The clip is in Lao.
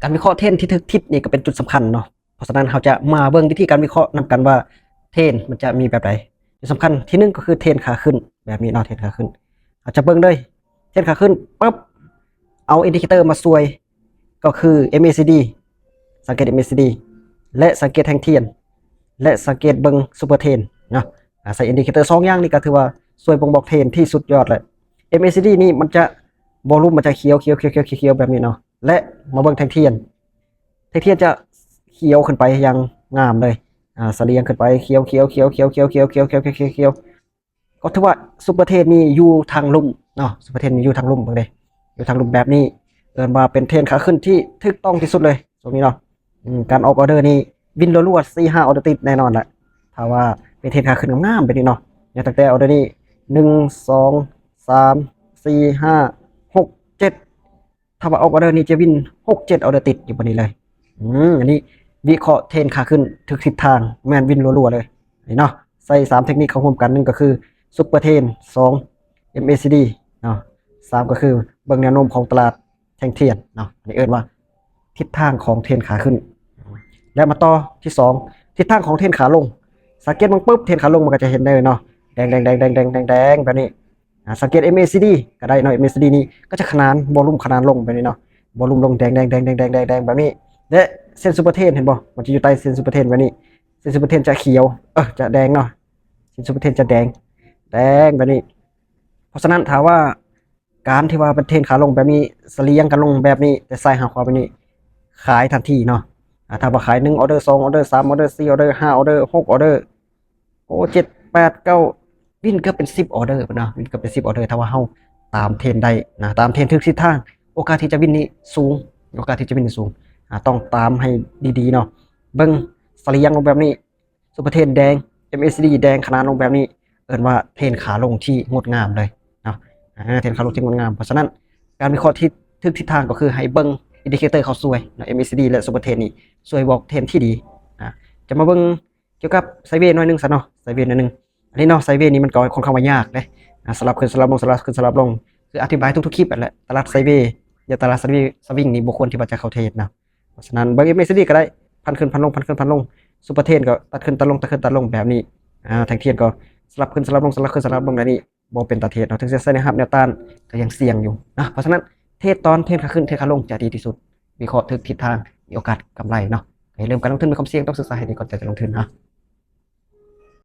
ການວິເຄາະເທຣນທີ່ຖືກທິດນີ້ກໍເປັນຈຸດສຳຄັນເນາະ. ເພາະສະນັ້ນເຮົາຈະມາເບິ່ງວິທີການວິເຄາະນຳກັນວ່າເທຣນມັນຈະມີແບບໃດ. ຈຸດສຳຄັນທີໜຶ່ງກໍຄືເທຣນຂາຂຶ້ນແບບນີ້ເນາະ, ເທຣນຂາຂຶ້ນ. ເຮົາຈະເບິ່ງເລີຍ ເທຣນຂາຂຶ້ນປຶບ ເອົາອິນດິເຄເຕີມາຊ່ວຍ ກໍຄືເອັມເອຊີດີ ສັງເກດເອັມເອຊີດີ ແລະ ສັງເກດແທ່ງທຽນ ແລະ ສັງເກດເບິ່ງຊຸບເປີເທຣນເນາະ. ອາ ໃຊ້ອິນດິເຄເຕີສອງຢ່າງນີ້ກໍຖືວ່າຊ່ວຍບົ່ງບອກເທຣນທີ່ສຸດຍອດແລ້ວ. ເອັມເອຊີດີນີ້ມັນຈະ ວໍລຸ່ມມັນຈະຂຽວໆໆໆແບບນີ້ເນາະ. ແລະ ມາເບິ່ງແທ່ງທຽນ ແທ່ງທຽນຈະຂຽວຂຶ້ນໄປຢ່າງງາມເລີຍ ອາ ສະຫຼຽງຂຶ້ນໄປ ຂຽວໆໆໆໆໆ ກໍຖືວ່າຊຸບເປີເທຣນນີ້ຢູ່ທາງລຸ່ມເນາະ, ຊຸບເປີເທຣນນີ້ຢູ່ທາງລຸ່ມ ເບິ່ງເດ້ ຢູ່ທາງລຸ່ມແບບນີ້ ເອີ້ນວ່າເປັນເທຣນຂາຂຶ້ນທີ່ຖືກຕ້ອງທີ່ສຸດເລີຍຊ່ວງນີ້ເນາະ. ອືມ ການອອກອໍເດີນີ້ວິນລົວໆ ສີ່ຫ້າອໍເດີຕິດແນ່ນອນແຫຼະ. ຖ້າວ່າເປັນເທຣນຂາຂຶ້ນງາມໆແບບນີ້ເນາະ, ນັບຕັ້ງແຕ່ອໍເດີນີ້ ໜຶ່ງ ສອງ ສາມ ສີ່ ຫ້າ ຫົກ ເຈັດ ຖ້າວ່າອອກອໍເດີນີ້ຈະວິນ ຫົກ ເຈັດ ອໍເດີຕິດຢູ່ບາດນີ້ເລີຍ. ອືມ ອັນນີ້ວິເຄາະເທຣນຂາຂຶ້ນຖືກທິດທາງ ແມ່ນວິນລົວໆເລີຍ ນີ້ເນາະ. ໃຊ້ສາມເທັກນິກເຂົ້າຮ່ວມກັນ ໜຶ່ງກໍຄືຊຸບເປີເທຣນ ສອງ ເອັມເອຊີດີເນາະ, ສາມກໍຄືເບິ່ງແນວໂນ້ມຂອງຕະຫຼາດແທ່ງທຽນເນາະ. ອັນນີ້ເອີ້ນວ່າທິດທາງຂອງເທຣນຂາຂຶ້ນ. ແລ້ວມາຕໍ່ທີສອງ ທິດທາງຂອງເທຣນຂາລົງ. ສັງເກດເບິ່ງປຶບ ເທຣນຂາລົງມັນກໍຈະເຫັນໄດ້ເນາະ ແດງໆໆໆແບບນີ້. ອາ ສັງເກດເອັມເອຊີດີກໍໄດ້ເນາະ, ເອັມເອຊີດີນີ້ກໍຈະຂະໜານ ວໍລຸ່ມຂະໜານລົງແບບນີ້ເນາະ, ວໍລຸ່ມລົງແດງໆໆໆແບບນີ້. ແລະ ເສັ້ນຊຸບເປີເທຣນເຫັນບໍ່ ມັນຈະຢູ່ໃຕ້ເສັ້ນຊຸບເປີເທຣນແບບນີ້. ເສັ້ນຊຸບເປີເທຣນຈະຂຽວ ເອີ ຈະແດງເນາະ, ເສັ້ນຊຸບເປີເທຣນຈະແດງ ແດງແບບນີ້. ເພາະສະນັ້ນຖ້າວ່າການທີ່ວ່າເປັນເທຣນຂາລົງແບບນີ້ ສະຫຼຽງກັນລົງແບບນີ້ ແຕ່ຊ້າຍຫາຂວາແບບນີ້ ຂາຍທັນທີເນາະ. ອາ ຖ້າວ່າຂາຍໜຶ່ງອໍເດີ ສອງອໍເດີ ສາມອໍເດີ ສີ່ອໍເດີ ຫ້າອໍເດີ ຫົກອໍເດີ ໂອ້ ເຈັດ ແປດ ເກົ້າ ວິນເກືອບເປັນສິບອໍເດີພຸ້ນນະ, ວິນເກືອບເປັນສິບອໍເດີ ຖ້າວ່າເຮົາຕາມເທຣນໄດ້ນະ, ຕາມເທຣນຖືກທິດທາງ ໂອກາດທີ່ຈະວິນນີ້ສູງ, ໂອກາດທີ່ຈະວິນນີ້ສູງ. ອາ ຕ້ອງຕາມໃຫ້ດີໆເນາະ. ເບິ່ງສະຫຼຽງລົງແບບນີ້ ຊຸບເປີເທຣນແດງ ເອັມເອຊີດີແດງຂະໜານລົງແບບນີ້ ເອີ້ນວ່າເທຣນຂາລົງທີ່ງົດງາມເລີຍເນາະ, ອາ ເທຣນຂາລົງທີ່ງົດງາມ. ເພາະສະນັ້ນການວິເຄາະທີ່ຖືກທິດທາງກໍຄືໃຫ້ເບິ່ງອິນດິເຄເຕີເຂົາຊ່ວຍເນາະ, ເອັມເອຊີດີ ແລະ ຊຸບເປີເທຣນນີ້ຊ່ວຍບອກເທຣນທີ່ດີ. ອາ ຈະມາເບິ່ງ ກ່ຽວກັບໄຊເວໜ້ອຍໜຶ່ງຊະເນາະ, ໄຊເວໜ້ອຍໜຶ່ງ. ອັນນີ້ເນາະ ໄຊເວນີ້ມັນກໍຄ່ອນຂ້າງວ່າຍາກເດ້ ອາ ສະຫຼັບຂຶ້ນສະຫຼັບລົງ ສະຫຼັບຂຶ້ນສະຫຼັບລົງ ຄືອະທິບາຍທຸກໆຄລິບຫັ້ນແຫຼະ. ຕະຫຼາດໄຊເວ ແລະ ຕະຫຼາດສະວິງ ສະວິງນີ້ບໍ່ຄວນທີ່ວ່າຈະເຂົ້າເທຣດນະ. ເພາະສະນັ້ນເບິ່ງເອັມເອຊີດີກໍໄດ້ ພັນຂຶ້ນພັນລົງ ພັນຂຶ້ນພັນລົງ, ຊຸບເປີເທຣນກໍຕັດຂຶ້ນຕັດລົງ ຕັດຂຶ້ນຕັດລົງແບບນີ້. ອາ ແທ່ງທຽນກໍສະຫຼັບຂຶ້ນສະຫຼັບລົງ ສະຫຼັບຂຶ້ນສະຫຼັບລົງແບບນີ້ ບໍ່ເປັນຕາເທຣດເນາະ. ເຖິງຊິໃສ່ແນວຮັບແນວຕ້ານກໍຍັງສ່ຽງຢູ່ນະ. ເພາະສະນັ້ນເທຣດຕອນເທຣນຂາຂຶ້ນ ເທຣດຂາລົງຈະດີທີ່ສຸດ, ວິເຄາະຖືກທິດທາງ ມີໂອກາດກຳໄລເນາະ. ກໍຢ່າລືມ ການລົງທຶນມີຄວາມສ່ຽງ, ຕ້ອງສຶກສາໃຫ້ດີກ່ອນຈະລົງທຶນເນາະ.